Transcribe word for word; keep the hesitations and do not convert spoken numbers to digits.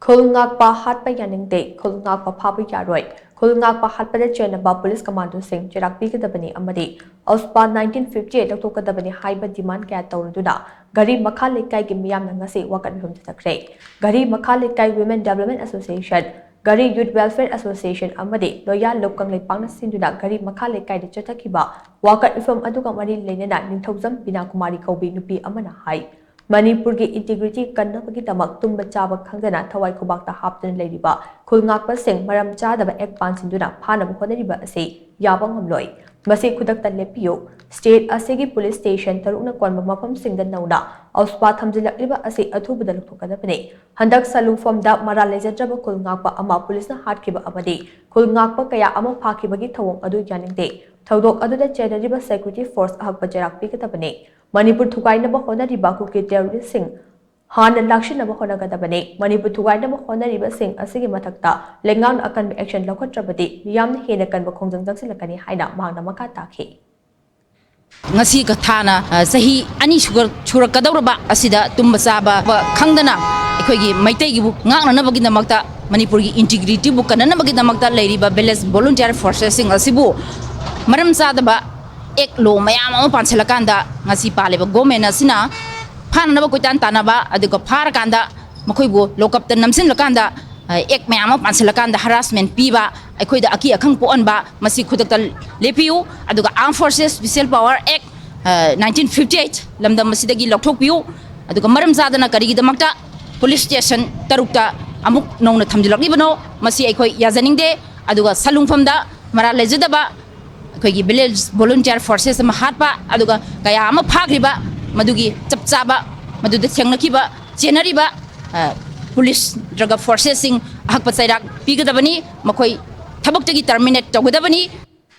ꯈꯨꯜ ꯉꯥꯛꯄ ꯍꯥꯠꯄ ꯌꯥꯅꯤꯡꯗꯦ, ꯈꯨꯜ ꯉꯥꯛꯄ ꯐꯥꯕ ꯌꯥꯔꯣꯏ, ꯈꯨꯜ ꯉꯥꯛꯄ ꯍꯥꯠꯄꯗ ꯆꯦꯟꯅꯕ ꯄꯨꯂꯤꯁ ꯀꯃꯥꯟꯗꯣꯁꯤꯡ ꯆꯩꯔꯥꯛ ꯄꯤꯒꯗꯕꯅꯤ ꯑꯃꯗꯤ ꯑꯣꯁꯄꯥ ꯅꯥꯏꯟꯇꯤꯟ ꯐꯤꯐꯇꯤ ꯑꯩꯠ ꯂꯧꯊꯣꯛꯀꯗꯕꯅꯤ ꯍꯥꯏꯕ ꯗꯤꯃꯥꯟ ꯀꯌꯥ ꯇꯧꯔꯗꯨꯅ ꯘꯔꯤ ꯃꯈꯥ ꯂꯩꯀꯥꯏꯒꯤ ꯃꯤꯌꯥꯝꯅ ꯉꯁꯤ ꯋꯥꯀꯠ ꯃꯤꯐꯝ ꯆꯠꯊꯈ꯭ꯔꯦ꯫ ꯘꯔꯤ ꯃꯈꯥ ꯂꯩꯀꯥꯏ Women Development Association, ꯘꯔꯤ Youth Welfare Association ꯑꯃꯗꯤ ꯂꯣꯌꯥ ꯂꯨꯞ ꯀꯪꯂꯩꯄꯥꯛꯅ ꯁꯤꯟꯗꯨꯅ ꯘꯔꯤ ꯃꯈꯥ ꯂꯩꯀꯥꯏꯗ ꯆꯠꯊꯈꯤꯕ ꯋꯥꯀꯠ ꯃꯤꯐꯝ ꯑꯗꯨꯒ ꯃꯔꯤ ꯂꯩꯅꯅ ꯅꯤꯡꯊꯧꯖꯝ ꯕꯤꯅꯥ ꯀꯨꯃꯥꯔꯤ ꯀꯧꯕꯤ ꯅꯨꯄꯤ ꯑꯃꯅ ꯍꯥꯏ, ꯃꯅꯤꯄꯨꯔꯒꯤ integrity ꯀꯟꯅꯕꯒꯤꯗꯃꯛ ꯇꯨꯝꯕ ꯆꯥꯕ ꯈꯪꯗꯅ ꯊꯋꯥꯏ ꯈꯨꯕꯥꯛꯇ ꯍꯥꯞꯇꯨꯅ ꯂꯩꯔꯤꯕ ꯈꯨꯜ ꯉꯥꯛꯄꯁꯤꯡ ꯃꯔꯝ ꯆꯥꯗꯕ act ꯄꯥꯟꯁꯤꯟꯗꯨꯅ ꯐꯥꯅꯕ ꯍꯣꯠꯅꯔꯤꯕ ꯑꯁꯤ ꯌꯥꯕ ꯉꯝꯂꯣꯏ꯫ ꯃꯁꯤ ꯈꯨꯗꯛꯇ ꯂꯦꯞꯄꯤꯌꯨ꯫ State ꯑꯁꯤꯒꯤ police station ꯇꯔꯨꯛꯅ ꯀꯣꯟꯕ ꯃꯐꯝꯁꯤꯡꯗ ꯅꯧꯅ ꯑꯣꯁꯄꯥ ꯊꯝꯖꯤꯜꯂꯛꯂꯤꯕ ꯑꯁꯤ ꯑꯊꯨꯕꯗ ꯂꯧꯊꯣꯛꯀꯗꯕꯅꯤ꯫ ꯍꯟꯗꯛ ꯁꯂꯨꯡꯐꯝꯗ ꯃꯔꯥꯜ ꯂꯩꯖꯗ꯭ꯔꯕ ꯈꯨꯜ ꯉꯥꯛꯄ ꯑꯃ ꯄꯨꯂꯤꯁꯅ ꯍꯥꯠꯈꯤꯕ ꯑꯃꯗꯤ ꯈꯨꯜ ꯉꯥꯛꯄ ꯀꯌꯥ ꯑꯃ ꯐꯥꯈꯤꯕꯒꯤ ꯊꯧꯑꯣꯡ ꯑꯗꯨ ꯌꯥꯅꯤꯡꯗꯦ꯫ ꯊꯧꯗꯣꯛ ꯑꯗꯨꯗ ꯆꯦꯟꯅꯔꯤꯕ security force ꯑꯍꯛꯄ ꯆꯩꯔꯥꯛ ꯄꯤꯒꯗꯕꯅꯤ꯫ ꯃꯅꯤꯄꯨꯔ ꯊꯨꯒꯥꯏꯅꯕ ꯍꯣꯠꯅꯔꯤꯕ ꯀꯨꯀꯤ terroristꯁꯤꯡ ꯍꯥꯟꯅ ꯂꯥꯛꯁꯤꯟꯅꯕ ꯍꯣꯠꯅꯒꯗꯕꯅꯤ꯫ ꯃꯅꯤꯄꯨꯔ ꯊꯨꯒꯥꯏꯅꯕ ꯍꯣꯠꯅꯔꯤꯕꯁꯤꯡ ꯑꯁꯤꯒꯤ ꯃꯊꯛꯇ ꯂꯩꯉꯥꯛꯅ ꯑꯀꯟꯕ action ꯂꯧꯈꯠꯇ꯭ꯔꯕꯗꯤ ꯃꯤꯌꯥꯝꯅ ꯍꯦꯟꯅ ꯀꯟꯕ ꯈꯣꯡꯖꯪ ꯆꯪꯁꯤꯜꯂꯛꯀꯅꯤ ꯍꯥꯏꯅ ꯃꯍꯥꯛꯅ ꯃꯈꯥ ꯇꯥꯈꯤ꯫ ꯉꯁꯤ ꯊꯥꯅ, ꯑ, ꯆꯍꯤ ꯑꯅꯤ ꯁꯨꯒ-, ꯁꯨꯔꯛꯀꯗꯧꯔꯕ ꯑꯁꯤꯗ ꯇꯨꯝꯕ ꯆꯥꯕ ꯈꯪꯗꯅ ꯑꯩꯈꯣꯏꯒꯤ ꯃꯩꯇꯩꯒꯤꯕꯨ ꯉꯥꯛꯅꯅꯕꯒꯤꯗꯃꯛꯇ, ꯃꯅꯤꯄꯨꯔꯒꯤ integrityꯕꯨ ꯀꯟꯅꯅꯕꯒꯤꯗꯃꯛꯇ ꯂꯩꯔꯤꯕ village volunteer forcesꯁꯤꯡ ꯑꯁꯤꯕꯨ ꯃꯔꯝ ꯆꯥꯗꯕ act law ꯃꯌꯥꯝ ꯑꯃ ꯄꯥꯟꯁꯤꯜꯂꯀꯥꯟꯗ ꯉꯁꯤ ꯄꯥꯜꯂꯤꯕ government ꯑꯁꯤꯅ ꯐꯥꯅꯅꯕ ꯀꯣꯏꯇꯥꯟ ꯇꯥꯟꯅꯕ, ꯑꯗꯨꯒ ꯐꯥꯔꯀꯥꯟꯗ ꯃꯈꯣꯏꯕꯨ lockupꯇ ꯅꯝꯁꯤꯜꯂꯀꯥꯟꯗ, ꯑ, act ꯃꯌꯥꯝ ꯑꯃ ꯄꯥꯟꯁꯤꯜꯂꯀꯥꯟꯗ harassment ꯄꯤꯕ, ꯑꯩꯈꯣꯏꯗ ꯑꯀꯤ ꯑꯈꯪ ꯄꯣꯛꯍꯟꯕ, ꯃꯁꯤ ꯈꯨꯗꯛꯇ ꯂꯦꯞꯄꯤꯌꯨ꯫ ꯑꯗꯨꯒ Armed Forces Special Power Act, ꯑ, ꯅꯥꯏꯟꯇꯤꯟ ꯐꯤꯐꯇꯤ ꯑꯩꯠ ꯂꯝꯗꯝ ꯑꯁꯤꯗꯒꯤ ꯂꯧꯊꯣꯛꯄꯤꯌꯨ꯫ ꯑꯗꯨꯒ ꯃꯔꯝ ꯆꯥꯗꯅ ꯀꯔꯤꯒꯤꯗꯃꯛꯇ police station ꯇꯔꯨꯛꯇ ꯑꯃꯨꯛ ꯅꯧꯅ ꯊꯝꯖꯤꯜꯂꯛꯂꯤꯕꯅꯣ, ꯃꯁꯤ ꯑꯩꯈꯣꯏ ꯌꯥꯖꯅꯤꯡꯗꯦ꯫ ꯑꯗꯨꯒ ꯁꯂꯨꯡꯐꯝꯗ ꯃꯔꯥꯜ ꯂꯩꯖꯗꯕ ꯑꯩꯈꯣꯏꯒꯤ village volunteer forces ꯑꯃ ꯍꯥꯠꯄ, ꯑꯗꯨꯒ ꯀꯌꯥ ꯑꯃ ꯐꯥꯈ꯭ꯔꯤꯕ, ꯃꯗꯨꯒꯤ ꯆꯞ ꯆꯥꯕ, ꯃꯗꯨꯗ ꯊꯦꯡꯅꯈꯤꯕ, ꯆꯦꯟꯅꯔꯤꯕ, ꯑ, police ꯅꯠꯇ꯭ꯔꯒ forcesꯁꯤꯡ ꯑꯍꯛꯄ ꯆꯩꯔꯥꯛ ꯄꯤꯒꯗꯕꯅꯤ꯫ ꯃꯈꯣꯏ ꯊꯕꯛꯇꯒꯤ terminate ꯇꯧꯒꯗꯕꯅꯤ꯫